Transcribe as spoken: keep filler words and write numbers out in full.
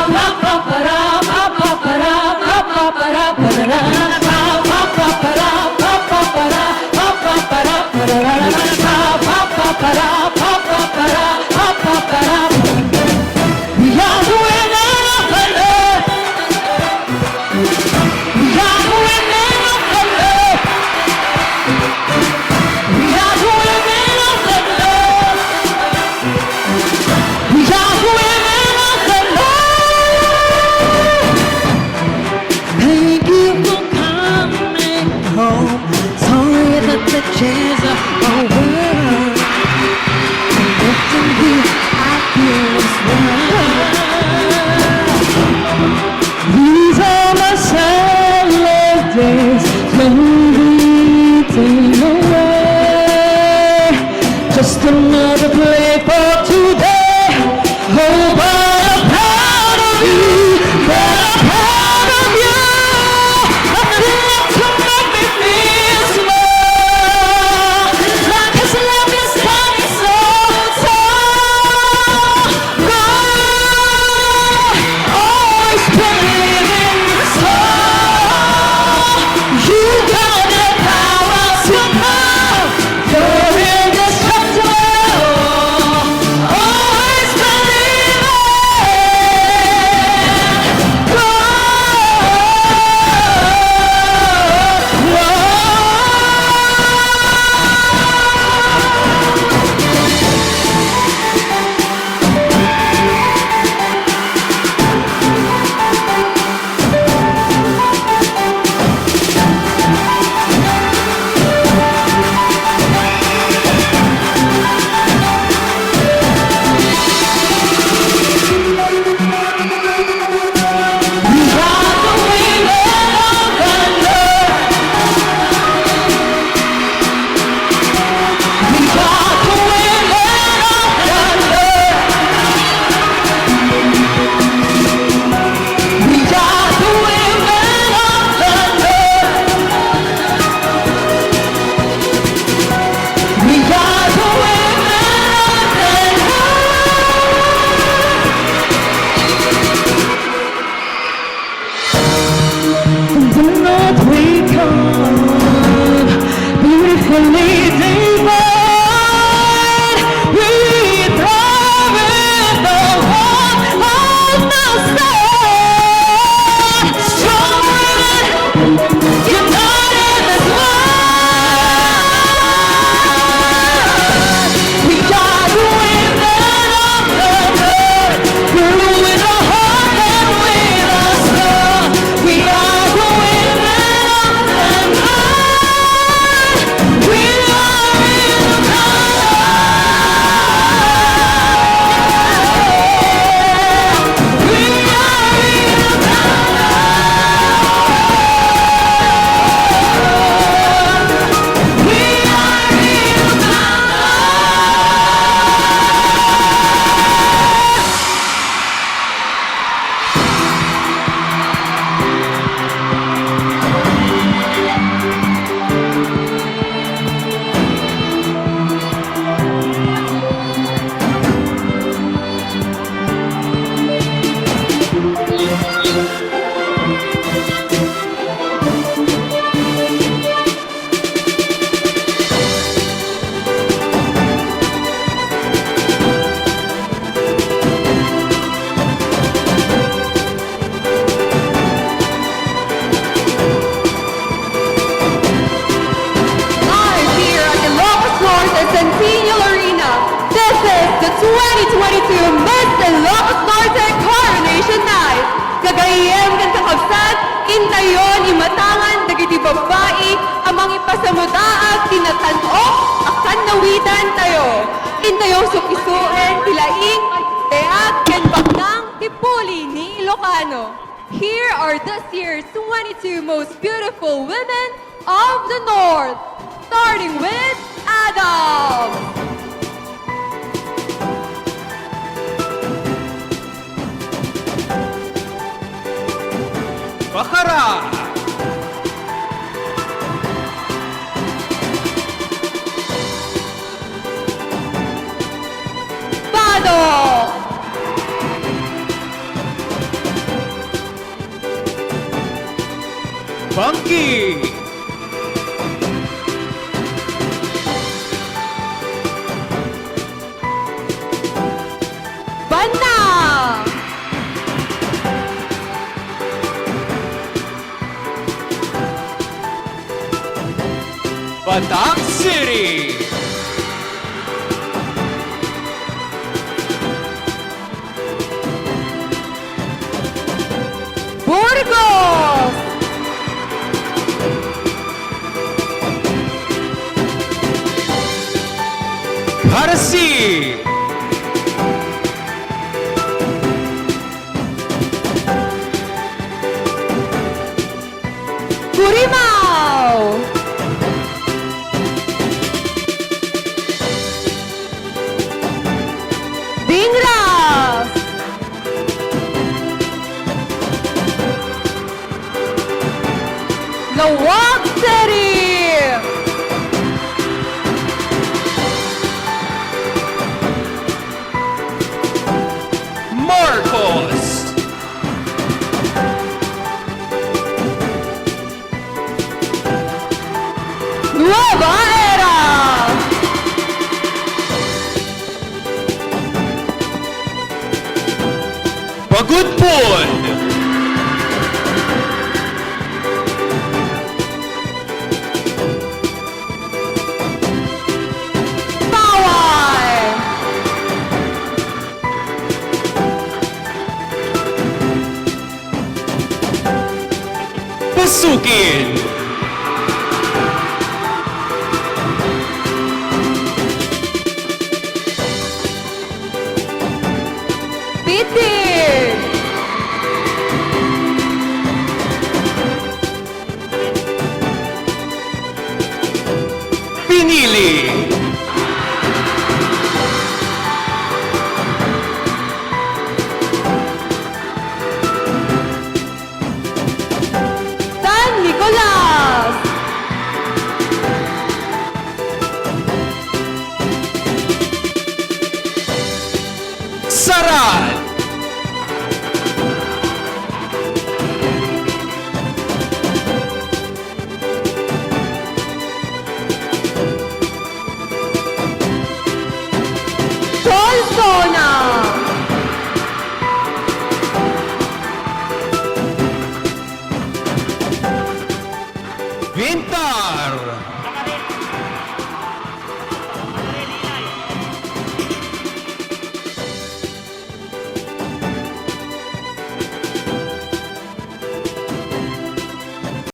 We are the women of the Lord. We are the women of the Lord. We are the women of the Lord. We are the women of the Lord. Thank you for coming home. Sorry that the chairs are over. Lifting you up here as well. These are my salad days, slowly eating away. Just another play for today. Oh, but I'm proud of you, but I'm proud of you. Nothing left to make me feel small. Life is, life is coming so tall. Always believe in the soul. You got the power to move. You're indestructible. Always believe it. Go, go. The Lord we come, beautifully divine. We thrive in the warmth of the sun. Strong women, united as one. We are the women of the Lord. We're with our heart and with our soul. We are the women of the Lord. We are in the Lord. We are in the Lord. We are in the Lord. Live here at Ilocos Norte Centennial Arena, this is the twenty twenty-two Miss Ilocos Norte Coronation Night. Gagayyem ken kakabsat, intayon imatangan dagiti babbai a mangipasamudaag ti natan-ok a kannawidantayo. Intayo sukisuen ti laing, deak ken baknang ti puli ni Ilocano. Here are this year's twenty-two most beautiful women of the North, starting with Adams. Bakara. Bado. Banggi. Banna. Bataan City. Burgos. Carasi. Gurimao. Dingras. Laoag City. Marcos. Nueva Era. Pagudpud. Paway. Pasukin. Bitin. Pinili. San Nicolas. Sarat.